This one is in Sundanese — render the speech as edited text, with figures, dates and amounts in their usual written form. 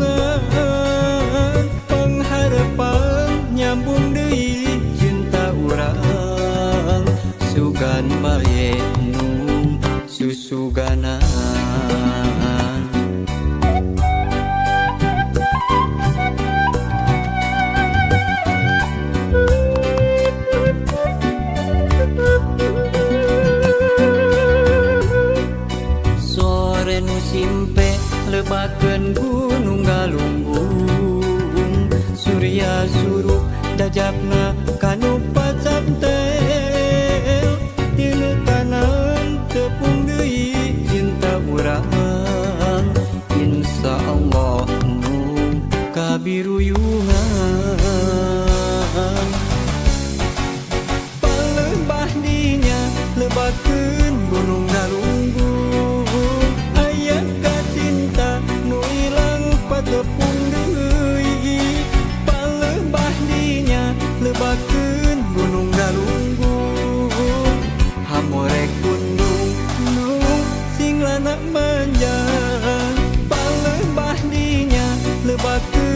Biruyungan, pangharepan nyambung deui cinta urang. Sugan bae nu susuganan. Sore nu simpe lebakeun Gunung Galunggung, Surya surup dajapna kanu pacaptel. Tinu tanan tepung deui cinta urang, Insya Allah nu kabiruyungan. Palembah dinya lebakeun Gunung Galunggung, aya kacinta nu ilang patepung deui. Palembah dinya lebakeun Gunung Galunggung, hamore kundung nu sing lana manjang. Palembah dinya lebakeun